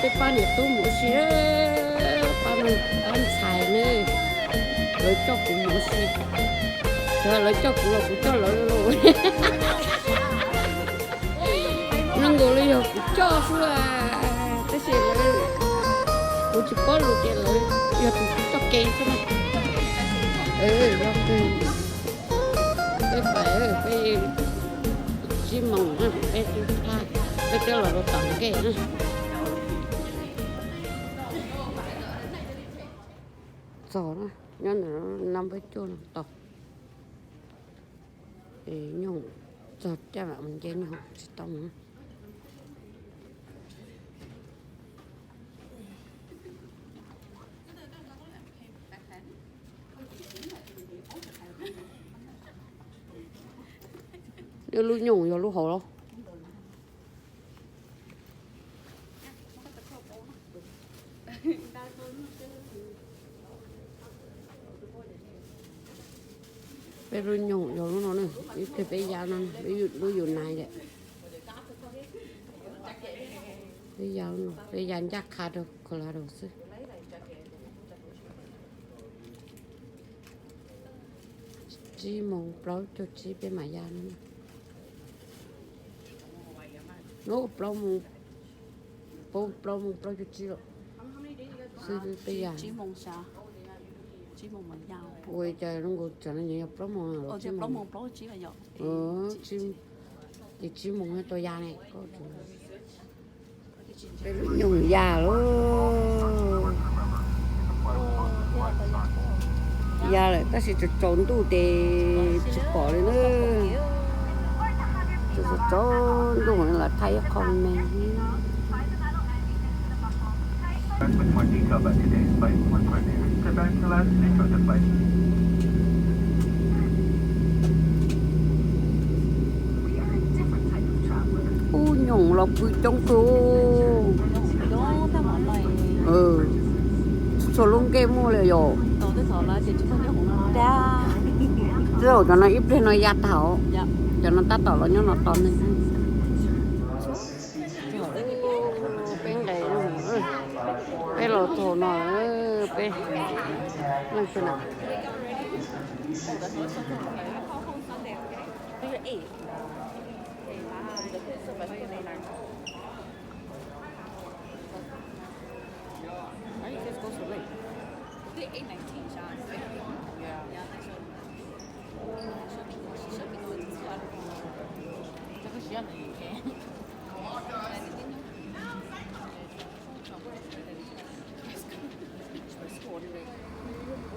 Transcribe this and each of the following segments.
Pab niam tub mus ua si, pab ntxhais ne, lawv coj kuv mus ua si. Lawv coj kuv los kuv coj lawv los. Zoo nkaus li yog kuv coj xwb, tab sis lawv, kuv tsis paub lus ces lawv yog tus coj kev xwb na. Peb pais, peb tsib moos na, peb twb thaj, peb twb los rau tom nkej na. Txog na, nyob ntawm no peb cuaj no tau. Es nyuj txog caj mam mus nce nyuj tsis tau mus. Lub nyoog yog lub hauv los? Peb lub nyoog yog lub no na, ib pliag peb ya no, peb lub yus nais lawm. Peb ya no, peb ya ncaj qha rau Colorado xwb. Tsib moos plaub caug tsib peb mam ya no. Ub, plaub moos, plaub moos plaub caug tsib lawm. Xwb peb ya. Ua cas zoo nkaus tsam no nyob yog plaub moos los tsib moos. Ces tsib moos tau ya ne. Peb lub nyoog ya lawm. Ya lawm tab sis tsaus tsaus ntuj ces tsis pom li na. Tsaus tsaus ntuj los thaij ib qho me. Ub, nyoog los pw coob kawg. Txhua lub nkej muaj li yom. Twb cov no ib pliag no ya tag os. Cov no tab tom los nyob no tos neeg. Peb nqes, peb los txog no, peb leej twg na.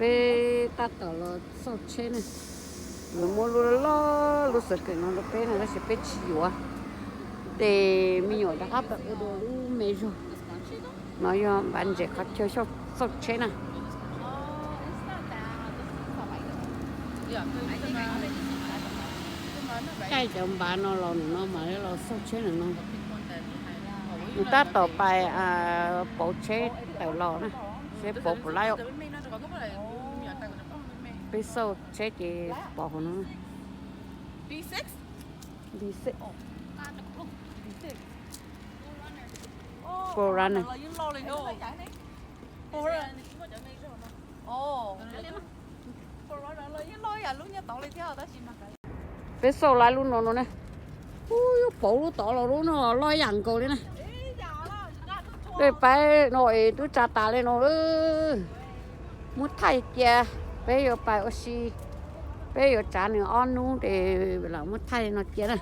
Peb tab tom los xauj tsheb na. Lawv muab lub loj lub xav keem no rau peb no tab sis peb tsis yuav. Ces me nyuam rov qab pem ua dua lub me zog. No yog npav ntses qhov chaw xauj tsheb na. Caij cov npav no los nws no mas los xauj tsheb nws no. Nws tab tom pais pauv tsheb tawm los na, seb pauv puas laib. Peb xauj tsheb ces pom hauv no. Pro Runner. Peb xauj laib lub no no ne. Ub, yuav pauv lub tod los lub no loj yam nkaus li na. Peb pais no es twb tsa tas li no. Muab thaij cia, peb yuav pais ua si, peb yuav tsav nws ob hnub ces lam muab thaij no cia na.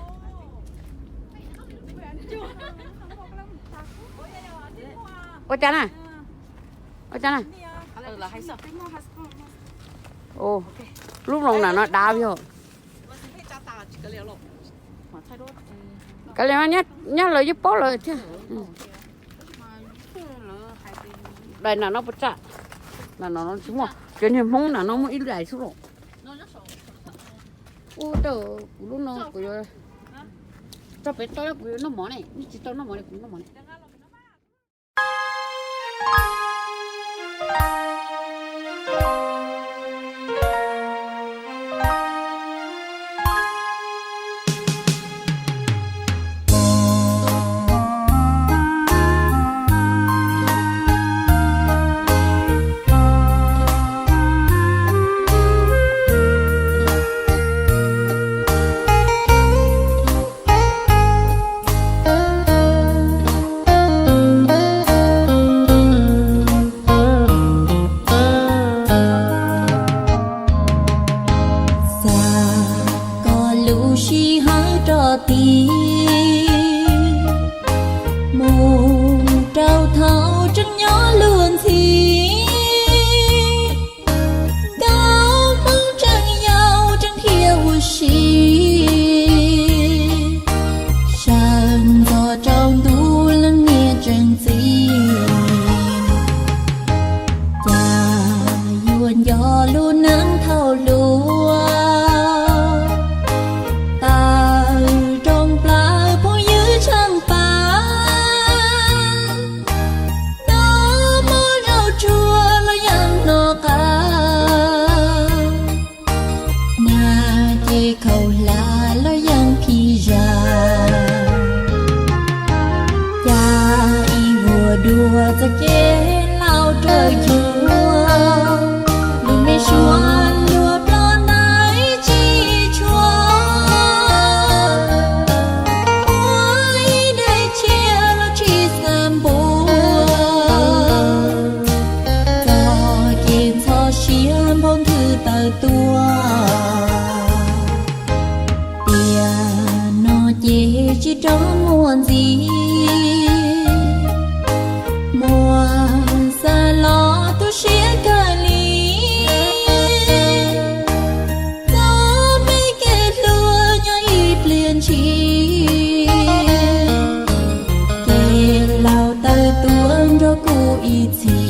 Ua cas na? Ua cas na? Lub loos nram no dav yog. Kav liam, nyob lawv yeej paub lawm thiab. Daim nram no puas tsam? Nram no tsis muaj, cov niag Hmoob nram no muaj ib daim xwb los. Ub, kuv lub no kuv yuav tso pem tau, kuv yuav noj mov ne, nej tsis tau noj mov ne, kuv noj mov ne. Txoj kev laus raws cuag, lub me suab luag ploj ntais tsis tshua. Ua ib daim tshiab los tsis xav npua, txoj kev ntxhov siab nphau nthwv tawm tuaj. Tiam no ces tsis rov muaj ntxiv, muaj xa los tu siab kawg li. Txoj me kev hlub nyob ib pliag ntshis, kev laus tawm tuaj nrog kuv ib txhis.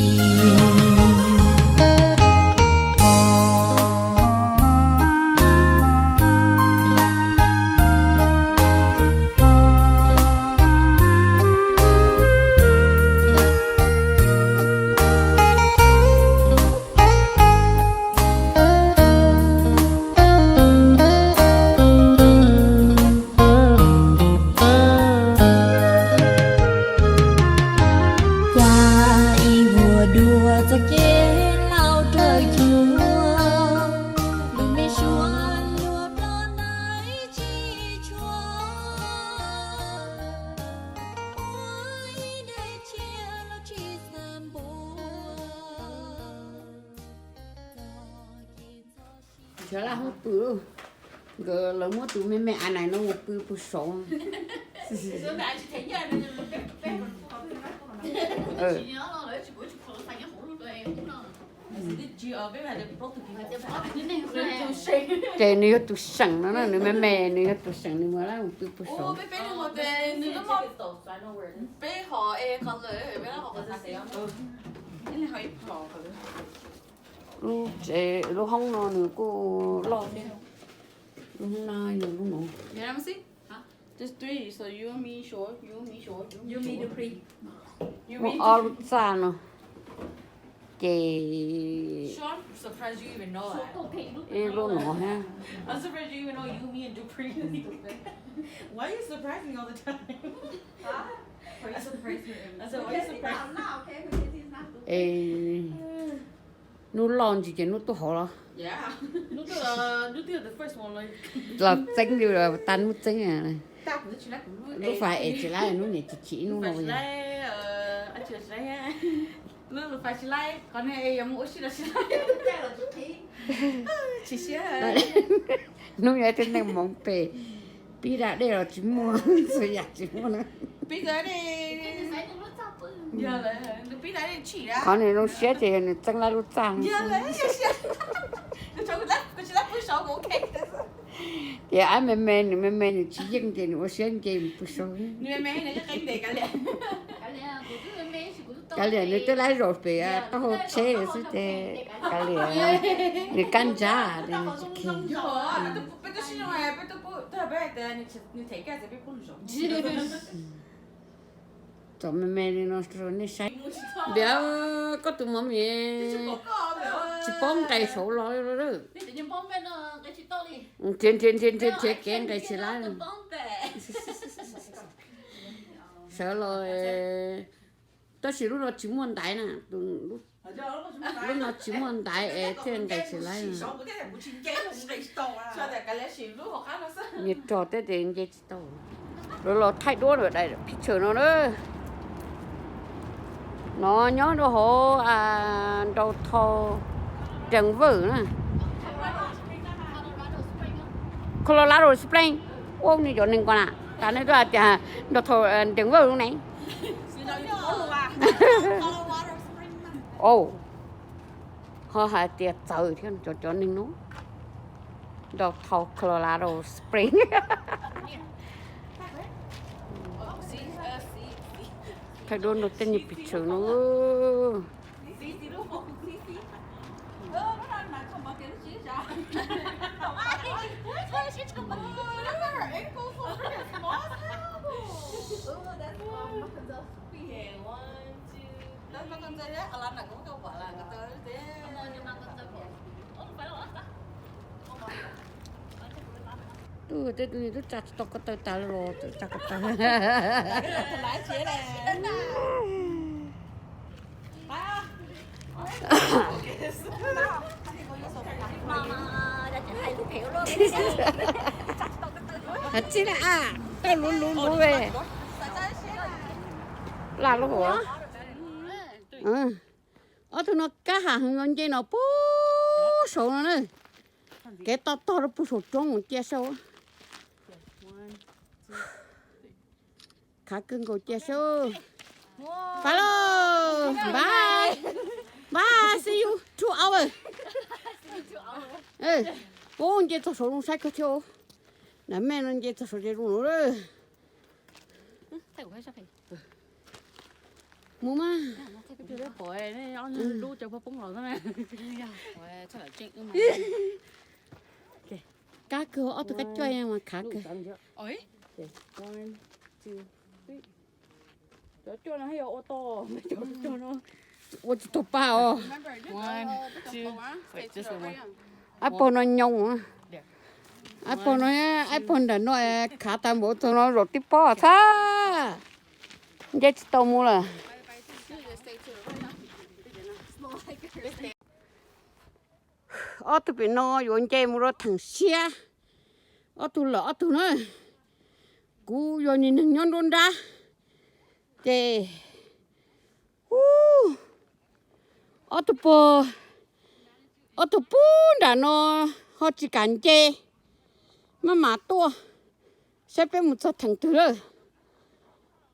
Cas ib vuag dua txoj kev laus raws cuag, lub me suab luag ploj ntais tsis tshua. Ua ib daim tshiab los tsis xav npua. Nrhiav laj hoob pw, nkawd lawv muab tus me me a nais no mus pw puag saud. Ces nws yog tus seem no na, nws me me nws yog tus seem, nws muab laj mus pw puag saud. Lub tsev, lub hoob no nws kuj loj thiab. Lub hoob no yog lub no. Muaj ob lub txaj no. Ces ib lub no thiab. Es hnub loj ntsis ces hnub tuaj hauv los? Los txeeb li tag hnub txeeb. Lub fais es tsis laib, hnub niam tsis chim ib hnub no. Hnub yog ib tug neeg hmoov phem, pib da dej los tsis muaj, txhua yam tsis muaj na. Qhov nws zoo siab ces yog nws txeeb laib lub txaj. Ces ab me me, nws me me nws tsis yeej ces nws ua siab nce mus pw saud. Kav liam nws twb laib zaum pem taub hau tsheb xwb ces kav liam, nws kab ntsab ces nws tsis kheev. Txom me me li no rau nej saib. Npiav, koj tus mom mi tsis paub nqes saud los. Nrhiav nrhiav nrhiav nrhiav kev nqes tsis laib. Sawv los, tab sis lub no tsis muaj ntaiv na. Lub no tsis muaj ntaiv es thiaj nqes tsis laib. Nyias rog thiab ces nce tsis tau. Lawv los thaij duab lawm daim picture no na. No nyob rau hauv downtown Denver na. Colorado Springs. Ua, nws cov neeg ko na, tas nej tuaj hais tias downtown Denver ne. Ho hais tias txawv thiab cov cov neeg no. Downtown Colorado Springs. Thaij duab rau tej nyuag picture no. Tej tug nws twb tsa tsis tau ko taw tas los tsa ko taw. Txij na, tawj luv luv luv ve. Laj lub hauv. Ob tug no kab ham heev, nce no puag saud no na. Kev toj tog rau puag saum roob mus cia saib. Khav kawg nkaus cia saib. Pab lauj, bye. Bye, see you two hours. Ub, nce txog saud zoo saib kawg thiab. Nas mej no nce txog saud ces zoo lawm. Mus mas. Kab kawg, ob tug kab cuaj mas khav kawg. Ua tsis tau paj os. Ib pog no nyoos. Ib pog no, ib pog nram no khav tas npaum txog no zaum tib pob txhab. Nce tsis tau mus lawm. Ob tug pem no yuav nce mus rau theem siab. Ob tug lawm ob tug na. Kuv yog niag neeg nyob nruab nrab. Ces, ub, ob tug pog, ob tug pub nram no ho tsis kam nce. Maj mam tuaj saib peb mus txog theem twg lawm.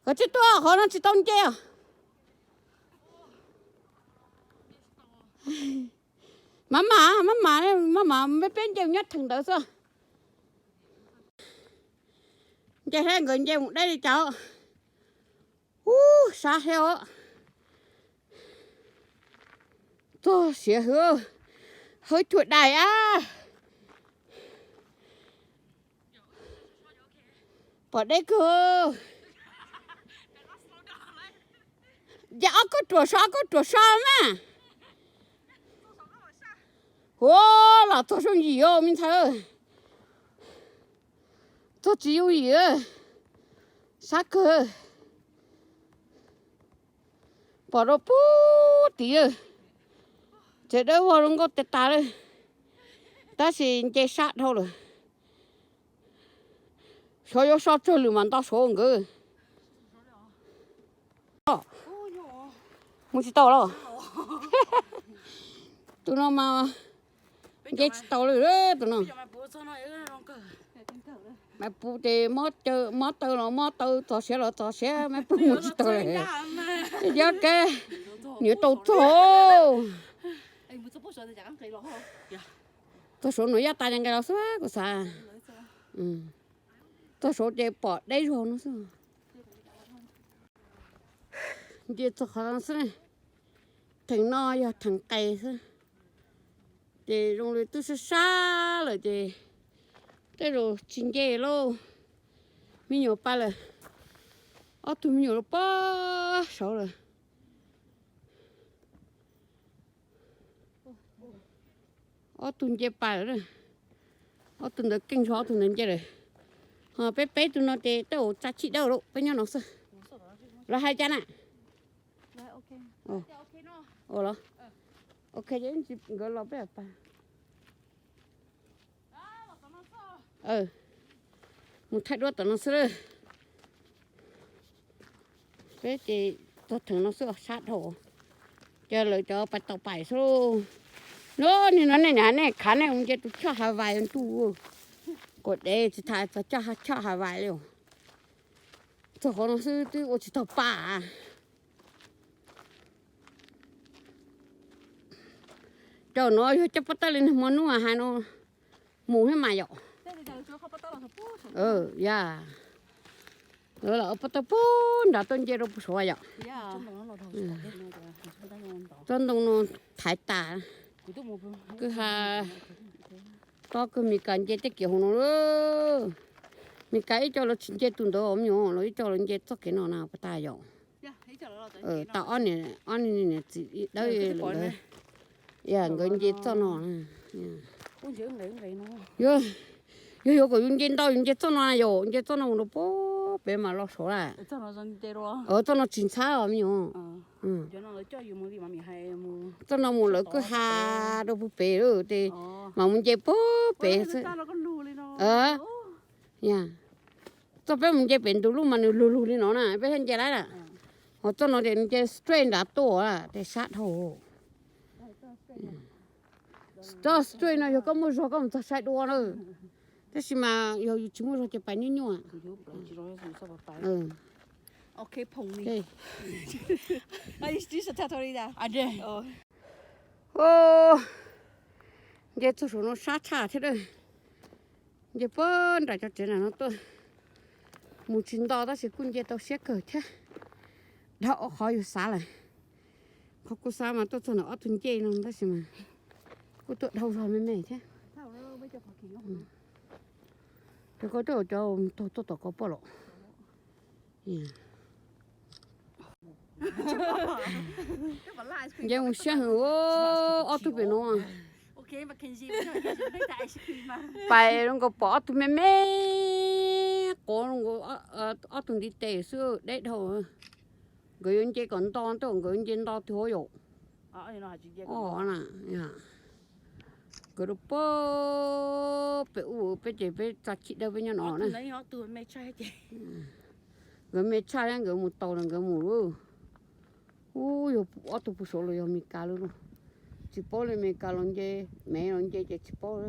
Koj tsis tuaj qhov no tsis tau nce os. Maj mam, maj mam, maj mam, peb nce nyob theem ntawd xwb. Nce thiab nkawd nce mus deb li cas. Ub, sab thiab os. Txog siav hwv, hawb cuag dais ab. Pom deb kawg. Ces ob koj ruam so, ob koj ruam so mas. Ua los txog sab yim os me ntxhais. Txog tsis yooj yim, sab kawg. Pom rau puag tid, tsev dawb vog zoo nkauj tag tas lawm, tab sis nce sab dhau lawm. Xyov yuav so tsawg lwm mam nto saud nkawd. Mus tsis tau los. Tus no mas nce tsis tau li tus no. Maiv Pus ces mob taw los mob taw, txog siav los txog siav, Maiv Pus mus tsis tau li. Ces yog kab niam tau txog. Txog saud no yaj tas nqis los xwb kuv xav. Txog saud ces pom deb zog no xwb. Nce txog qhov no xwb, theem no yog theem qes xwb. Ces zoo li twb sab sab lawm ces tej zaum tsis nce lauj. Me nyuam pais lawm, ob tug me nyuam los pog saud lawm. Ob tug nce pais lawm, ob tug ntawd keej zog, ob tug ntawd nce lawm. Ho peb peb tug no ces tej zaum tsa chim dawb lawm, peb nyob no xwb. Los hais cas na? Ua los, ok, nkawd los peb pais. Mus thaij duab tom no xwb lawm. Peb ces txog theem no xwb, sab dhau. Ces lawv cov pais tau pais xwb. Nub nim no nej niam nej khav nej mus nce tus choj Hav Vais ntuj, kuv dev tsis tas txog choj Hav Vais li. Txog qhov no xwb twb ua tsis tau pa. Cov no yog coj pob tawb li niag hmo nub hais no mus thiab mas yom. Ya, lawv lam ua pob tawb puag nrad tuaj nce rau puag saud yom. Tsob ntoo no thaiv tas. Kwj ha tob kawg, Mes Kas nce tej kev hauv no. Mes Kas ib co lawv tsis nce tus ntawd os me nyuam, lawv ib co lawv nce txoj kev no na puas tas yom. Tau ob niam txiv dawb lawm, nkawd nce txoj no. Yog yuav kom yus nce ntau yus nce txoj no yom, nce txoj no mus rau puag Pem mas los saud lawm. Txoj no tsis ntxhab os me nyuam. Txoj no mus lawv kwj ha rau puag pem lawm ces mam mus nce puag pem xwb. Txoj peb mus nce pem ntug lub mas nws lug lug li no na, peb thiaj nce laib lawm. Ho txoj no ces nws nce straight nrad tuaj ces sab dhau. Txoj straight no yog koj muaj zog koj mus txog saib dua na. Tab sis mas yog yus tsis muaj zog ces pais nyuaj nyuaj. Nce txog saum no sab tshaj thiab. Nce puag nram cov tsev nram no tuaj. Mus tsis nto tab sis kuj nce tau siab kawg thiab. Dhau ob qhov yus xav lawm. Qhov kuv xav mas tuaj txog ntawm ob tug ncej no tab sis mas kuj tuaj dhau zog me me thiab. Cov ko tuaj cov taug tuaj tom ko poj los. Nce mus siab heev, ob tug pem no. Pais zoo nkaus pom ob tug me me quav zoo nkaus ob tug ntiv tes xwb deb dhau. Nkawd yuav nce kom nto, nkawd yuav nce nto twg hauv yom. Nkawd rau puag pem ub peb ces peb tsa chim dawb peb nyob no na. Nkawd me tshaj thiab nkawd mus tau lawm nkawd mus lauj. Ub, yog ob tug puag saud los yog Meskas lawm lauj. Tsis paub li, Meskas los nce, Mev los nce ces tsis paub.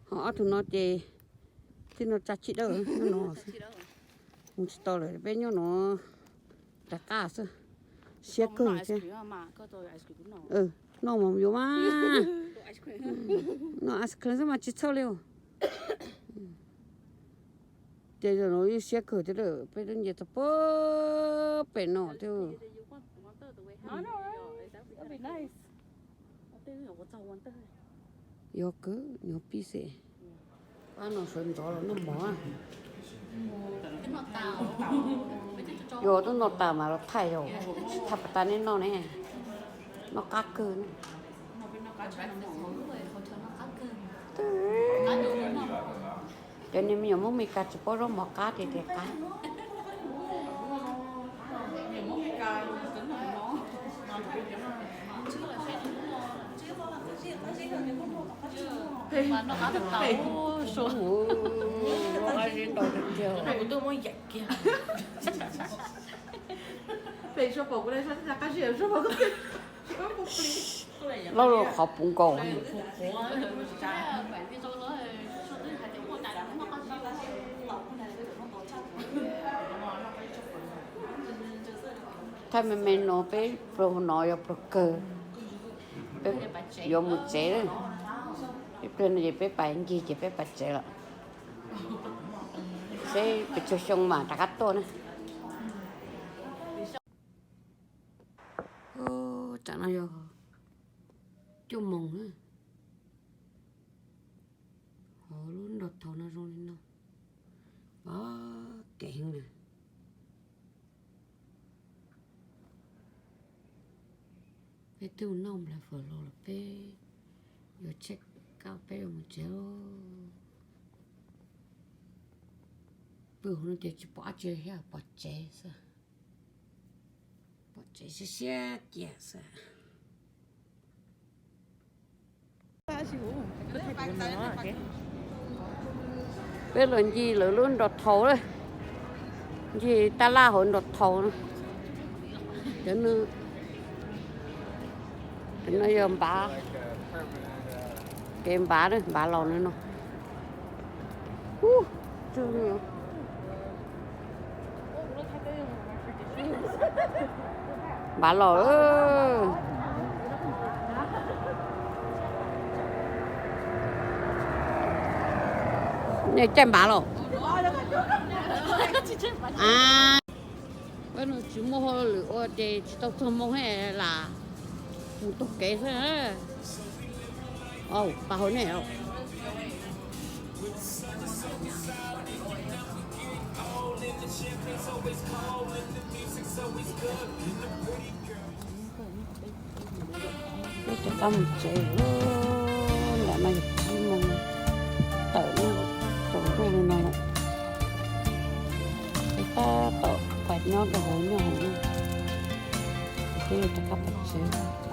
Ho ob tug no ces tij no tsa chim dawb nyob no xwb. Mus tsis tau lawm peb nyob no rov qab xwb. Siab kawg thiab. Noj mas yuav mas. Noj ice cream xwb mas tsis txhawj li. Ces zaum no yeej siab kawg thiab, peb twb nce txog puag pem no thiab. Yog kawg, nyob pib xwb. Pab no sawv ntxov los noj mov. Yog twb noj tas mas los thaij, yog tsis thaij pas tas nej noj ne. Noj qab kawg ne. Cov niag me nyuam Hmoob Mes Kas tsis paub zaub mov qab tiag tiag qab. Loj loj qhov puv nkaus. Thaij me me no peb pluag no yog pluag kawg. Peb yuav mus tsev. Ib pliag no ces peb pais ncig ces peb pais tsev lawm. Seb pes tsawg xyoo mam rov qab tuaj na. Tsam no yog cuaj moos na. Hov lub nrog thaum no zoo li no. Pom kev heev na. Peb twb mus noj nplaj fawm los los peb yuav check out peb yuav mus tsev. Pw hauv no ces tsis pom dab tsi thiab, pom tsev xwb. Pom tsev siab siab cia xwb. Peb los ncig lawv lub nrog thaum, ncig tab laj hauv nrog thaum no. Cov no yog npav, kev npav, npav laus no. Npav laus. Nej caij npav los? Peb no tsis muaj hauj lwm ua ces tsis tau txog moo thiab las, mus taug kev xwb. Au, pas hauv nej. Peb rov qab mus tsev, ntawm no yog tsib moos tawm, tsaus ntuj li no lawm. Tab tom pais nyob rau hauv nyuj hauv no, peb yuav rov qab pais tsev.